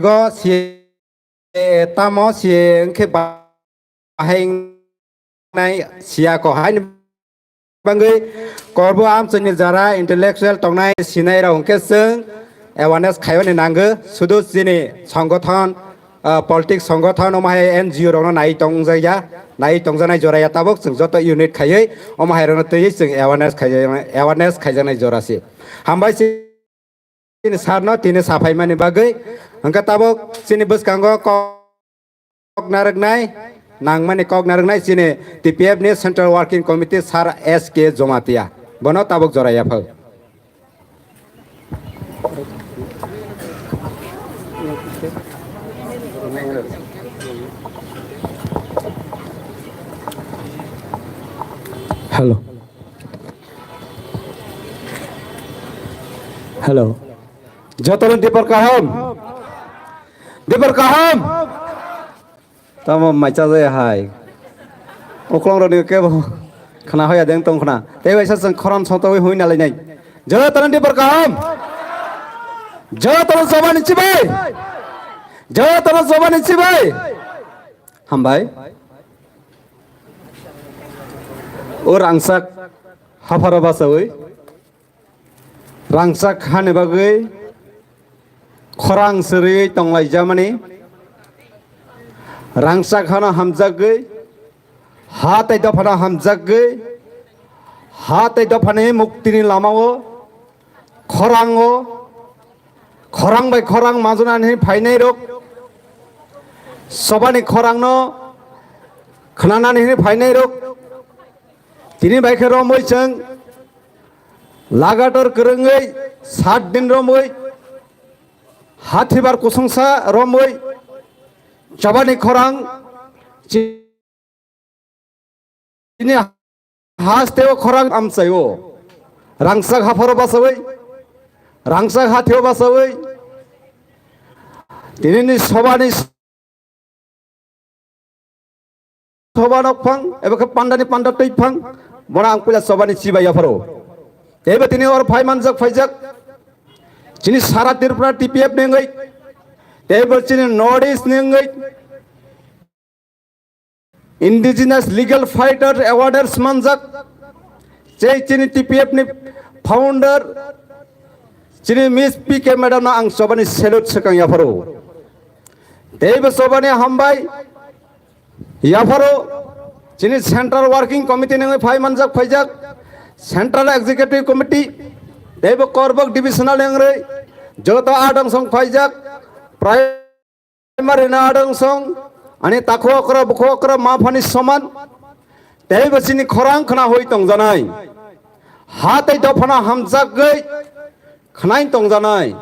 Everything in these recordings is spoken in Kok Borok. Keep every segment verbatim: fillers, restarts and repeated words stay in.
go si tamo si wngkhe bahai nai siya ko haini bangwi korbo amchwngni jora intellectual tongnai sinai rok hwnkhe chwng awareness khaiyani nango sudu chini songothon, ah, politics songothon omo hai N G O rokno nai tongjakya, nai tongjaknai joraya tabuk chwng joto unit khaiwi omo hai rokno twiwi chwng awareness khaijaknai, awareness khaijaknai jora se. Hambai se. Chini sarno tini saphaimani bagwi hwnkhe tabuk chini bwskango kok narwknai, nangmani kok narwknai chini T P F ni Central Working Committee sir S K Jomatia. Bono tabuk jora yaphak. Hello. Hello. Jotono dipor kaham. Dipor kaham. Tamo macha jaya hai. Uklong roni kebo khna hoya deng tong khna. Tei bai sa chwng khoran sotoi hui nalai nai. Jotono dipor kaham. Jotono jobani chibai. Jotono jobani chibai. Hambai. O rangchak hapharo bachawi. Rangchak hani bagwi khorang siriwi tonglaijamani, rangchak hano hamjakgwi, ha tei dophano hamjakgwi, ha tei dophani muktini lamao, khorango, khorang bai khorang majwnani phainairok, sobani khorangno khnanani phainairok, tini bai khe romwi chwng lagator kwrwngwi sat din romwi, hathibar kusungsa romwi, chobani khorang chini hasteo khorang amchaio, rangchak hapharo bachawi, rangchak hatheo bachawi, tinini sobani soba nok phang, eba khe pandani panda twi phang, bono ang puila sobani chibai yapharo. Teibo tini oro phai manjak phaijak, chini sara Tripura T P F ni wngwi, teibo chini North East ni wngwi, Indigenous Legal Fighter Awards manjak, chei chini T P F ni founder, chini Miss P K madam no ang sobani salute swkang yapharo. Teibo sobani hambai, yapharo chini Central Working Committee nangwi phai manjak phaijak, Central Executive Committee, teibo Korbok Divisional nangwi joto adong song phaijak, primary na adong song, ani takhu okra bukhu okra ma phani soman, teibo chini khorang khna hoi tongjanai, ha tei dophano hamjakgwi khnai tongjanai,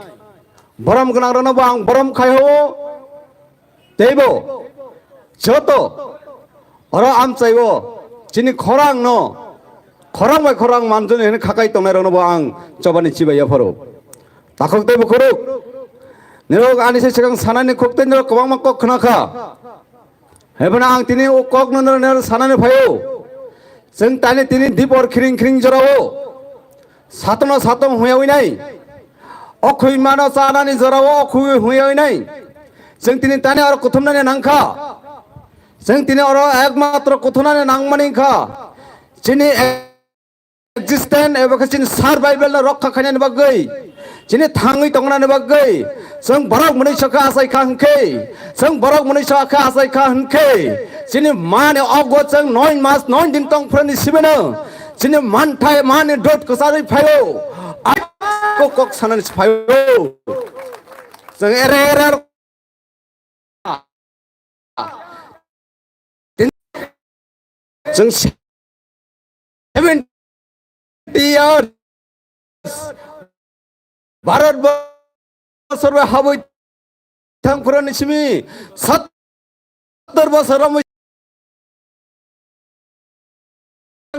borom gwnang rokno bo ang borom khai ho. Teibo joto oro amchaibo chini khorang no, khorang bai khorang manjoni hwnwi khakai tongnai rokno bo ang chobani chibai yapharo. Takhuk tei bukhuruk, nirok ani se swkang sanani khuk tei nirok kwbangma kok khna kha. Hebono ang tini o kok no nirok sanani phaio. Chwng tani tini dipor khiring khiring jorao. Satono satom huyawi nai. Okhwi mano chanani jorao okhwi huyawi nai. Chwng tini tani oro kuthumnani nangkha. Chwng tini oro ekmatro kuthumnani nangmani kha. Chini existence eba khe chini survival no rokha khainani bagwi. Chini thangwi tongnani bagwi. Chwng borok mwnwi sakha achai kha hwnkhe. Chwng borok mwnwi sakha achai kha hwnkhe. Chini mani ogo chwng noi mas noi din tong phrani sibeno. Chini manthai mani dot kwcharwi phaio. Ai kok kok sanani se phaio. Chwng ere ere chwng seventy years Bharat bosor bai habwi thang phurani simi sat Sottor bosor romwi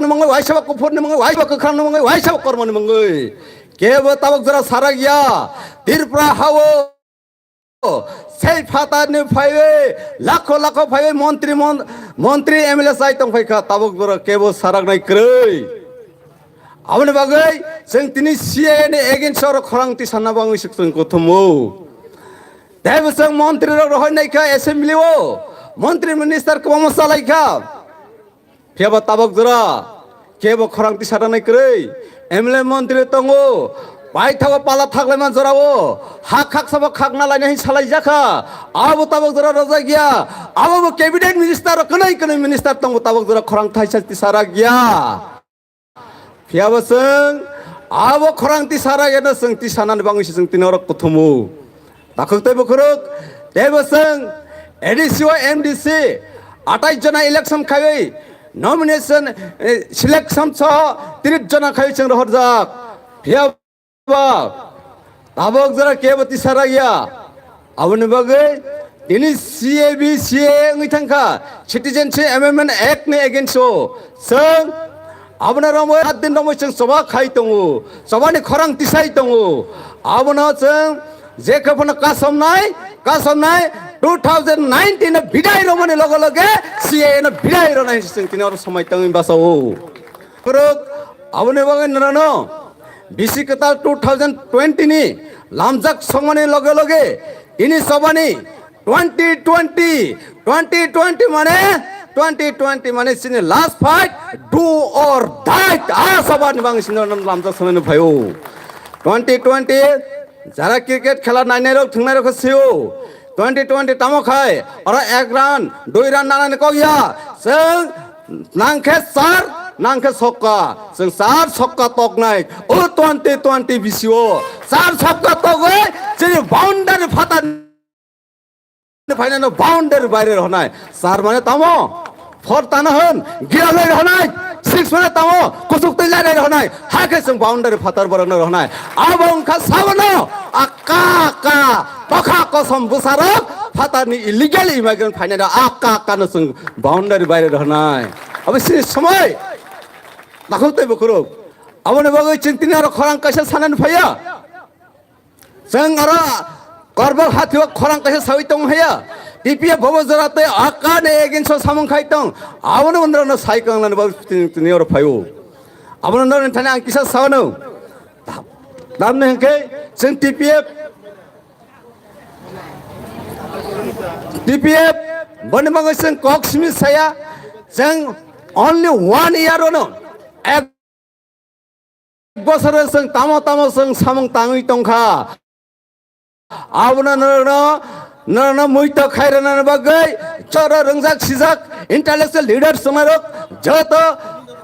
ni mungwi, waisa ba kuphur ni mungwi, waisa ba kwkhwrang ni mungwi, waisa ba kormo ni mungwi. Kebo tabuk jora sarak ya. Tripura hao sei phatar ni phaiwi, lakho lakho phaiwi montri mon-, montri M L A chai tong phaikha, tabuk jora kebo sarak nai kwrwi. Aboni bagwi chwng tini C A A ni against oro khorang tisanna bangwi swk chwng kuthumu. Tei bwswng montri rok rohor nai kha assembly o, montri minister kwbangma salai kha. Phiya ba tabok jora kebo khorang tisa rwnai kwrwi, M L A montri tongo, paithago pala thaklaima jorao ha khaksa bo khakna lainai hin salai jakha. Abo tabok jora rojak ya, abo bo cabinet minister rok kwnwi kwnwi minister tongo, tabok jora khorang thaisa tisa rak ya. Phiya bo chwng abo khorang tisa rak yano chwng tisa nani bangwi se chwng tini oro kuthumu. Takhuk tei bukhuruk, tei bo chwng A D C o M D C atais jona election khaiwi nomination, eh, selection soho tris jona khaiwi chwng rohorjak. Phiya ba tabok jora kebo tisa rak ya. Aboni bagwi tini C A B, C A A wngwi thangkha, Citizenship Amendment Act ni against o chwng abono romwi saat din romwi chwng choba khai tongo, chobani khorang tisai tongo. Abono chwng je khe phano kasomnai, kasomnai two thousand nineteen no bidai romani loge loge C A A no bidai ronai chwng tini oro somai tangwi basa o. Khorok aboni bagwi norano bisi kwtal two thousand twenty ni lamjak songmani loge loge tini chobani twenty twenty, twenty twenty mane, twenty twenty mane chini last fight, do or die. A sabani bang sino lamjak sanani phaio. Twenty twenty jara cricket khela nainai rok thwngnai rok khe sio. Twenty twenty tamo khai oro ek run, dui run nanani kok ya. Chwng nangkhe char, nangkhe sokka. Chwng char sokka toknai. O twenty twenty bisio char sokka togwi chini boundary phatar phainano boundary baire rohonai. Char mane tamo? Four tana hwn, gira lai rohonai. Six mane tamo? Kusuk twi lai rohonai. Hakhe chwng boundary phatar borokno rohonai. Abo wngkha sabono akka akka tokha kosom bwsarok phatarni illegal immigrant phainano akka akka no chwng boundary baire rohonai. Abo sini somoi. Takhuk tei bukhuruk. Aboni bagwi chwng tini oro khorang kaisa sanani phaiya. Chwng oro Korbok hathio khorang kaisa sawi tong haya. T P F bobo jora tei akka ni against o samung khai tong. Abono norokno sai kanglani bagwi tini, tini oro phaio. Abono norokni thani ang kisa sawano. Tamni hwnkhe chwng T P F, T P F boni bagwi chwng kok simi saya. Chwng only one year ono ek bosoro chwng tamo tamo chwng samung tangwi tongkha. Abono norokno, norokno muito khairana bagwi choro rwngjak sijak intellectual leaders chwngnairok, joto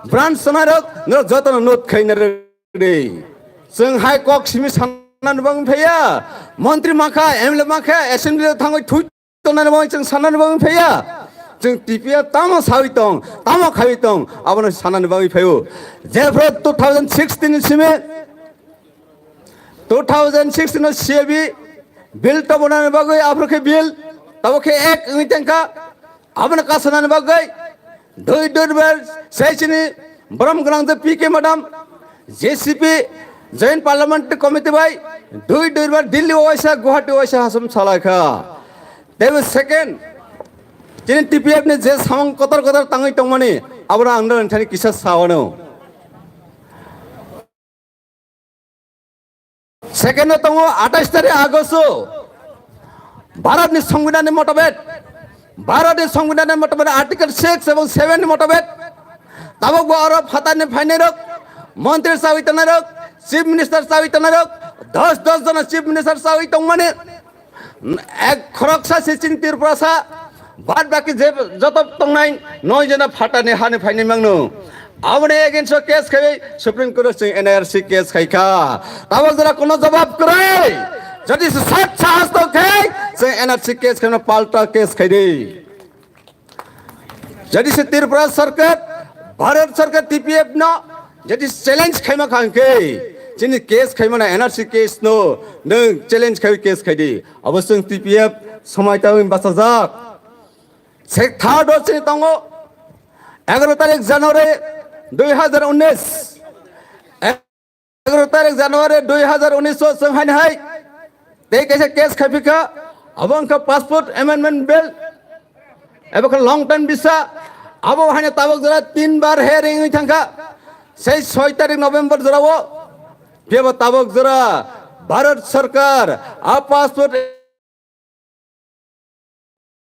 branch chwngnairok norok jotono note khaina rwdi. Chwng hai kok simi sanani bagwi phaiya, montri mankha, M L A mankha, assembly o thangwi thui tongnani bagwi chwng sanani bagwi phaiya. Chwng T P F tamo sawi tong, tamo khawi tong, abono sanani bagwi phaio. Jephru two thousand sixteen ni simi, two thousand sixteen no C A B bill tobonani bagwi, aphuru khe bill, tabo khe ek wngwi tengkha, abono kasanani bagwi dui durbar sei chini borom gwnang je P K madam, J C P, Joint Parliamentary Committee bai dui durbar Delhi o waisa, Guwahati o waisa hasom salai kha. Teibo second, chini T P F ni je samung kotor kotor tangwi tongmani, abono ang nini thani kisa sawano. Second o tongo atais tarik August o Bharat ni Songbidan ni motabek, Bharat ni Songbidan ni motabek Article six ebong seven ni motabek tabok bo oro phatar ni phainai rok, montri chawi tongnai rok, chief minister chawi tongnai rok, dos dos jona chief minister chawi tongmani, ek khoroksa se chini Tripura sa, bad baki je joto tongnai noi jona phatar ni hani phainai mangno. Aboni against o case khai Supreme Court o chwng N R C case khai kha. Tabok jora kuno jawab kwrwi. Jodi se sat sahas tong khai chwng N R C case khai palta case khai di. Jodi se Tripura sarkar, Bharat sarkar T P F no jodi challenge khaima kha hwnkhe chini case khaimana N R C case no nwng challenge khai case khai di. Abo chwng T P F somai tangwi bachajak. Sek third o chini tongo egaro tarik January dui hazar unis. Egaro tarik January dui hazar unis o chwng haini hai tei kaisa case khai phikha, abo wngkha Passport Amendment Bill, ebo khe long term visa, abo haino tabok jora tin bar hearing wngwi thangkha, sei soi tarik November jorao. Phiya bo tabok jora Bharat Sarkar a passport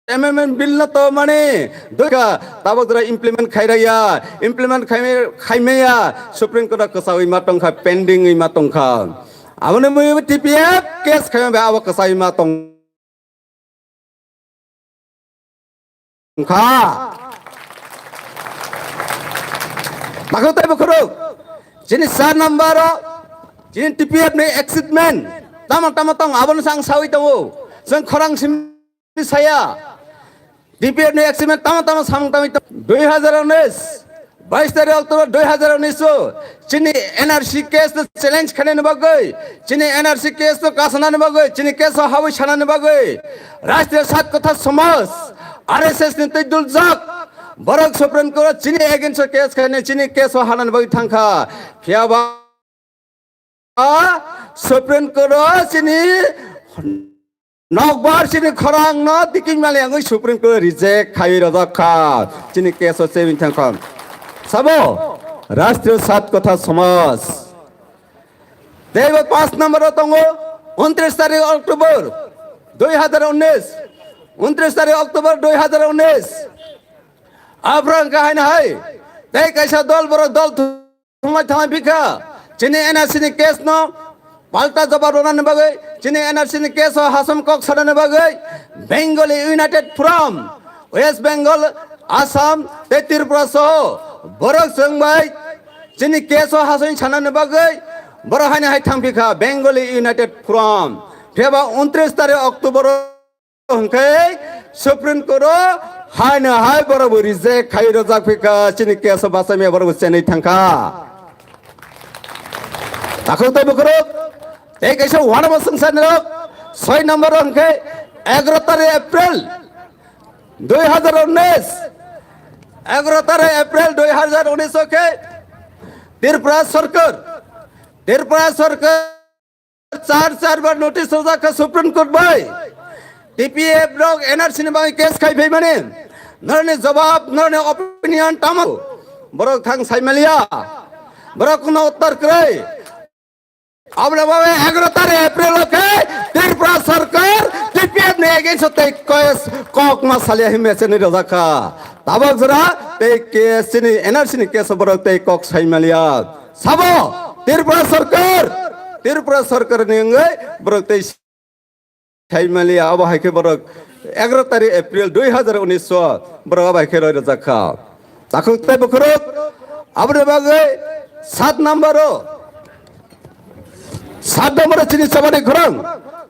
amendment bill no to mani doika tabok jora implement khairaya, implement khaimaya, Supreme Court o kwchawi ma tongkha, pending wi ma tongkha. Aboni mui T P F case khaima bai abo kwchawi ma tong kha. Takhuk tei bukhuruk, chini sar number o chini T P F ni achievement tamo tamo tong, abono sang sawi tongo. Chwng khorang simi saya. T P F ni achievement tamo tamo samung tangwi tong. Dui hazar unis, bais tarik October dui hazar unis o chini N R C case no challenge khainani bagwi, chini N R C case no kasanani bagwi, chini case o habwi sanani bagwi Rashtriya Sat Katha Samaj, R S S ni twi duljak borok Supreme Court o chini against o case khainai, chini case o hanani bagwi thangkha. Phiya ba Supreme Court o chini nokbar chini khorang no diking mali yangwi Supreme Court reject khai rojak kha. Chini case o chebin thang kha. Sabo Rashtriya Sat Katha Samaj. Teibo panch number o tongo untris tarik October dui hazar unis. Untris tarik October dui hazar unis. Abrang kahai na hai. Tei kaisa dol borok dol thumai thangwi phikha. Chini N R C ni case no palta jawab rwnani bagwi, chini N R C ni case o hasom kok sanani bagwi Bengali United Forum, West Bengal, Assam tei Tripura soho borok chwng bai chini case o hasom sanani bagwi borok haino hai thangphikha Bengali United Forum. Phiya ba untris tarik October o hwnkhe Supreme Court o haino hai borok bo reject khai rojak phikha, chini case o bachai maya borok bo chenwi thangkha. Takhuk tei bukhuruk, tei kaisa wanama swngcharni rok, soi number o hwnkhe egaroh tarik April dui hazar unis, egaroh tarik April dui hazar unis o khe Tripura Sarkar, Tripura Sarkar char char bar notice rwjak kha Supreme Court bai. T P F rok N R C ni bagwi case khai phaimani. Norokni jawab, norokni opinion tamo? Borok thang sai maliya. Borok kuno uttor kwrwi. Aboni bagwi egaroh tarik April o khe Tripura Sarkar T P F ni against o tei case kok ma salia hinwi message ni rwjak kha. Tabok jora tei case chini N R C ni case o borok tei kok sai maliya. Sabo Tripura Sarkar, Tripura Sarkar ni wngwi borok tei sai maliya, abo hai khe borok egaroh tarik April dui hazar unis o borok abo hai khe roi rwjak kha. Takhuk tei bukhuruk, aboni bagwi sat number o, sat number o chini chabani khorang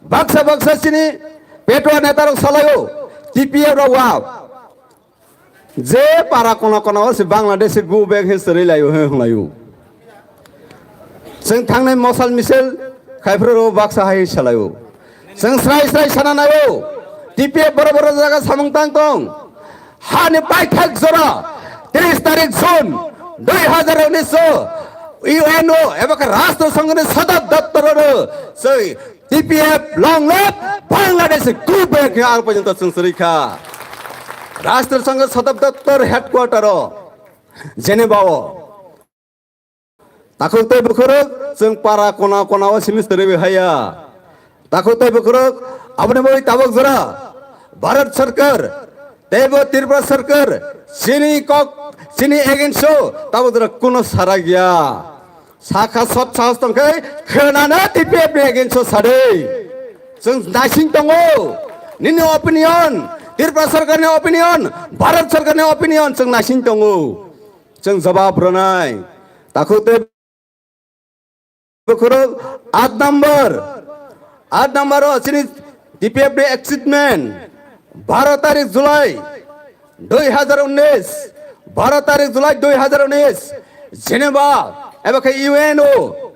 baksa baksa chini petua neta rok salaio, T P F rok wa. Je para kona kona o se Bangladesh se go back he sari layo he hwnlayo. Chwng thangnai mosal misel khai phuru baksa hai salayo. Chwng srai srai sana nayo. T P F boro boro jaga samung tang tong. Hani paithak jora tris tarik June dui hazar unis o U N O eba khe Rashtra Sangha ni Sadar Daptor o chwng T P F long live, Bangladesh go back ni aro porjonto chwng sari kha. Rashtra Sangha Sadar Daptor headquarter o Geneva o. Takhuk tei bukhuruk chwng para kona kona o simi sari haya. Takhuk tei bukhuruk aboni bagwi tabok jora Bharat Sarkar teibo Tripura Sarkar chini kok chini against o tabok jora kuno sara gya. Sakha sot sahos tongkhe khwnana T P F ni against o sadi. Chwng naising tongo. Nini opinion, Tripura Sarkar ni opinion, Bharat Sarkar ni opinion chwng naising tongo. Chwng jawab rwnai. Takhuk tei bukhuruk at number, at number o chini T P F ni achievement. Baro tarik July dui hazar unis, baro tarik July dui hazar unis, Geneva, eba khe U N O,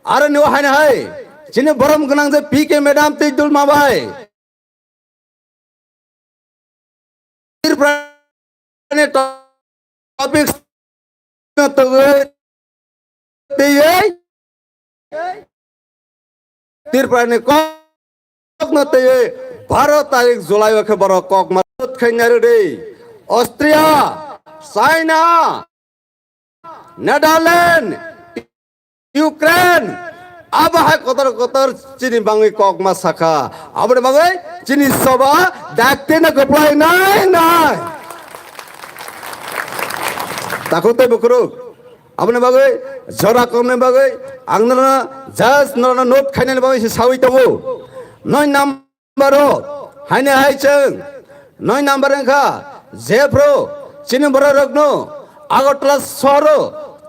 aro ni o haino hai, chini borom gwnang je P K madam tei dulma bai. Tripura ni topic no twi twi Tripura ni kok no twi baro tarik July o khe borok kok ma khai nai rwdi. Austria, China, Netherlands, Ukraine, Abo hai kotor kotor chini bangwi kok ma sakha. Aboni bagwi chini soba dakti no kwplai nai nai. Takhuk tei bukhuruk. Aboni bagwi jora koknai bagwi ang norokno just norokno note khainani bagwi se sawi tongo. Noi number o haini hai chwng noi number wngkha jephru chini borok rokno Agartala sohor o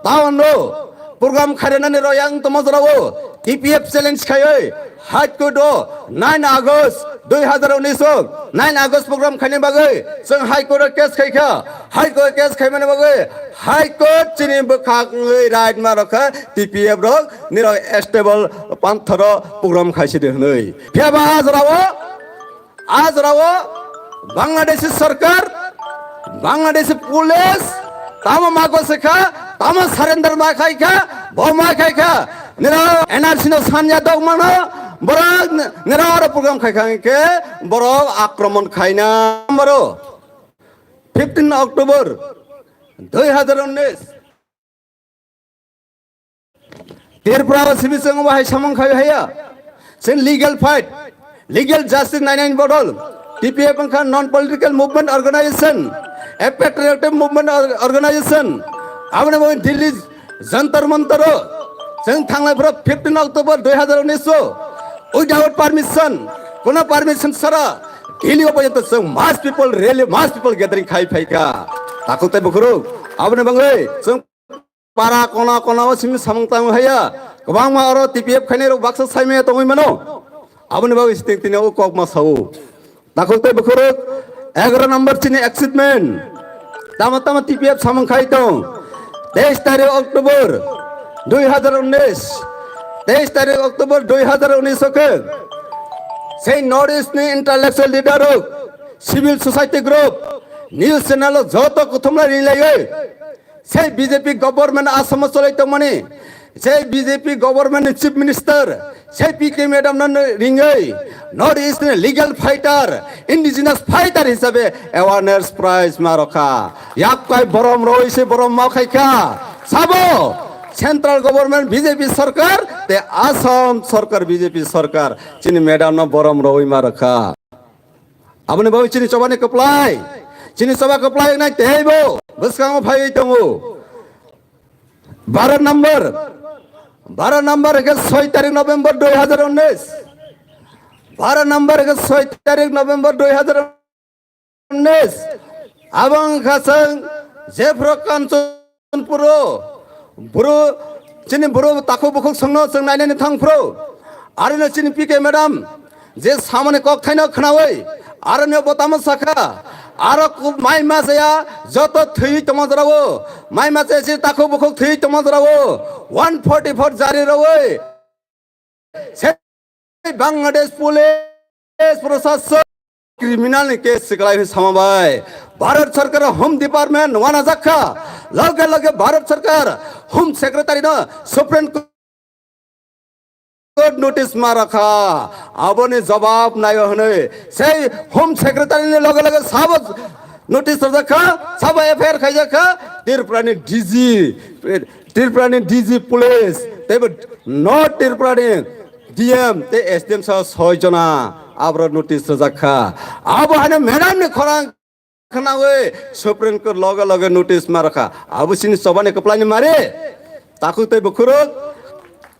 town o program khairwnani royang tongma jorao T P F challenge khaiwi High Court o nine August dui hazar unis o nine August program khaina bagwi chwng High Court o case khaikha. High Court o case khaimani bagwi High Court chini bwkhak wngwi right ma rokha T P F rok nirok stable panthoro program khaisidi hwnwi. Phiya ba a jorao, a jorao Bangladeshi sorkar, Bangladeshi police tamo mago se kha, tamo surrender ma khai kha, bo ma khai kha. Nirok N R C no sanya dok mano, borok nirok aro program khai kha hwnkhe borok akromon khaina maro. Fifteen October dui hazar unis Tripura o simi chwng bahai samung khai haya. Chwng legal fight, legal justice nainani bodol T P F wngkha non political movement organization, a patriotic movement or-, organization. Aboni bagwi Delhi Jantar Mantar o chwng thanglai phuru fifteen October dui hazar unis o without permission, kono permission sara Delhi o porjonto chwng mass people rally, mass people gathering khai phaikha. Takhuk tei bukhuruk aboni bagwi chwng para kona kona o simi samung tangwi haya. Kwbangma oro T P F khainai rok baksa saimaya tongwi mano. Aboni bagwi siting tini o kok ma sao. Takhuk tei bukhuruk egaroh number chini achievement. Tama tama T P F samung khai tong. Teis tarik October dui hazar unis. Teis tarik October dui hazar unis o khe sei North East ni intellectual leader rok, civil society group, news channel o joto kuthumlai rilaiwi sei B J P government Assam o cholai tongmani, sei B J P government ni chief minister, sei P K madam no ringwi North East ni legal fighter, indigenous fighter hisabe awareness prize ma rokha. Yak kai borom roi se borom ma khai kha. Sabo central government B J P sarkar te Assam sarkar B J P sarkar chini madam no borom roi ma rokha. Aboni bagwi chini chobani kwplai, chini choba kwplai wngnai teibo bwskango phaiwi tongo. Baro number, baro number ke soi tarik November dui hazar unis. Baro number ke soi tarik November dui hazar unis. Abang khasang Jefro Kanchon Puro, buru, chini buru takhuk bukhuk songno chwng nainani thang phuru. Arino chini P K madam, je samani kok thaino khnawi, aroni botamo sakha, aro ku-, mai ma saya, joto thwi tongma jorao, mai ma saya chini takhuk bukhuk thwi tongma jorao, one forty four jari rawi. Sei Bangladesh Police Prashasan criminal ni case siklai hi sama bai. Bharat Sarkar Home Department wana jakha. Loge loge Bharat Sarkar Home Secretary no Supreme Court notice ma rakha. Aboni jawab nayo hwnwi sei Home Secretary ni loge loge sabo notice rwjakha, sabo F I R khaijakha. Tripura ni D G, Tripura ni D G Police, teibo North Tripura ni D M tei S D M saha soi jona abro notice rwjakha. Abo haino madam ni khorang khnawi Supreme Court loge loge notice ma rakha. Abo chini chobani kwplai ni mari. Takhuk tei bukhuruk.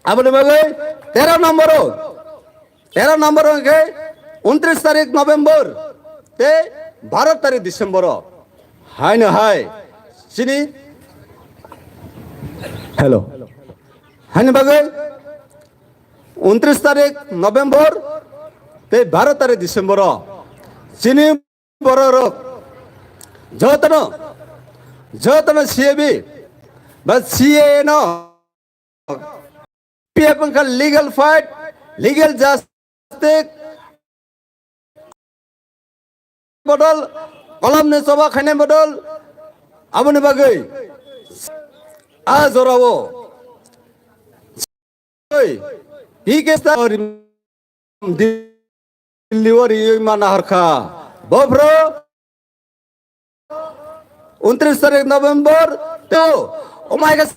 Aboni bagwi tero number o, tero number o hwnkhe untris tarik November tei baro tarik December o. Haino hai chini, hello. Haino bagwi untris tarik November tei baro tarik December o chini bororok jotono, jotono C A B ba C A A no P F wngkha legal fight, legal justice, bodol, kolomni choba khainai bodol, aboni bagwi a jorao P K Star Delhi o riwi mana harkha. Bofro untris tarik November to, omai khe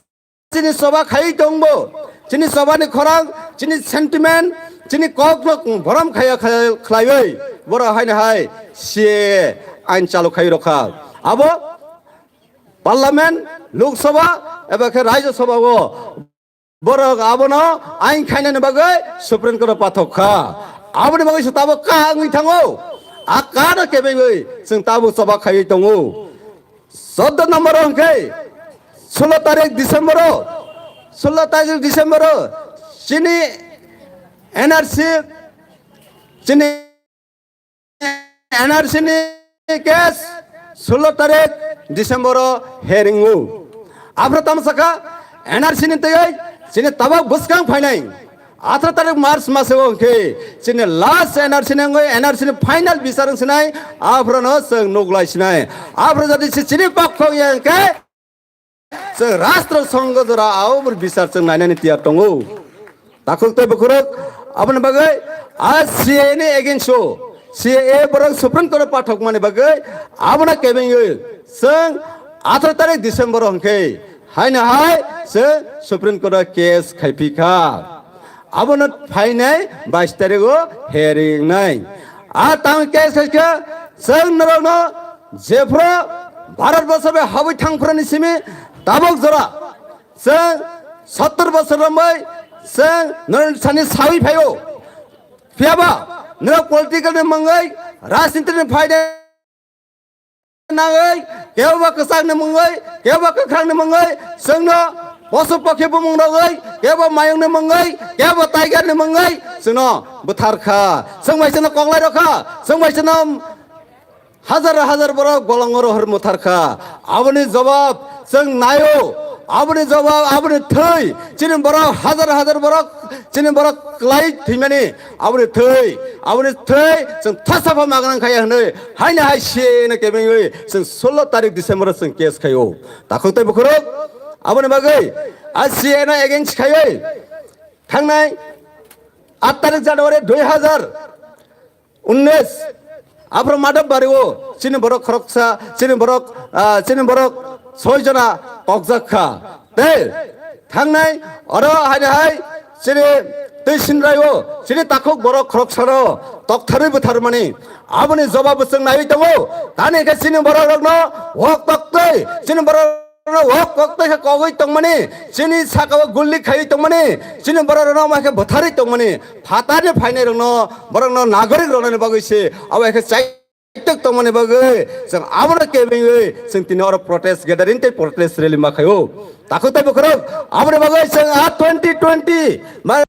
chini soba khai tongbo. chini chobani khorang, chini sentiment, chini kokno borom khaya khaya khlaiwi borok haino hai C A A ain chalu khai rokha. Abo Parliament, Lok Sabha eba khe Rajya Sabha o borok abono ain khainani bagwi Supreme Court o pathok kha. Aboni bagwi se tabuk ka wngwi thango. A ka no kebengwi chwng tabuk choba khaiwi tongo. Chordo number o hwnkhe sulo tarik December o, sulo tarik December o chini N R C, chini N R C ni case sulo tarik December o hearing o. Aphro tamo sakha N R C ni twiwi chini tabuk bwskang phainai atharo tarik March mas o hwnkhe chini last N R C ni wngwi N R C ni final bisar wng sinai, aphro no chwng nuklai sinai. Aphro jodi se chini pokho wngya hwnkhe chwng Rashtra Sangha jora aobor bisar chwng nainani tiyar tongo. Takhuk tei bukhuruk aboni bagwi a C A A ni against o C A A borok Supreme Court o pathokmani bagwi abono kebengwi chwng atharo tarik December o hwnkhe haino hai chwng Supreme Court o case khaiphi kha. Abono phainai bais tarik o hearing nai. A tang case khaikha chwng norokno jephru Bharat borsor bai habwi thangphrani simi tabuk jora chwng sottor bosor romwi chwng norok sani sawi phaio. Phiyaba norok political ni mungwi, rajniti ni phaide nangwi, kebo ba kwchak ni mungwi, kebo ba kwkhwrang ni mungwi, chwngno posu pokhi bumung rogwi, kebo mayung ni mungwi, kebo tiger ni mungwi chwngno bwthar kha. Chwng bai chwngno koklai rokha, chwng bai chwngno hajar hajar borok bolongo rohor muthar kha. Aboni jawab chwng naio. Aboni jawab, aboni thwi chini borok hajar hajar borok chini borok kwlai thwimani. Aboni thwi, aboni thwi chwng thasa pha magnang khaya hwnwi haino hai sino kebengwi chwng sulo tarik December o chwng case khaio. Takhuk tei bukhuruk aboni bagwi a C A A no against khaiwi thangnai aat tarik January dui hajar unnis, aphro Madhab Bari o chini borok khoroksa, chini borok, ah, chini borok soi jona kokjak kha. Tei thangnai oro haino hai chini tei Sinrai o chini takhuk borok khoroksano toktharwi bwtharmani aboni jawab bo chwng naiwi tongo. Tani khe chini borok rokno wok toktwi chini borok rok wok kok tei khe kogwi tongmani, chini saka o gulli khaiwi tongmani, chini borok rokno omo khe bwtharwi tongmani, phatarni phainai rokno, borokno nagorik rwnani bagwi se abo khe chaitok tongmani bagwi chwng abono kebengwi chwng tini oro protest gathering tei protest rally ma khaio. Takhuk tei bukhurok aboni bagwi chwng a twenty twenty ma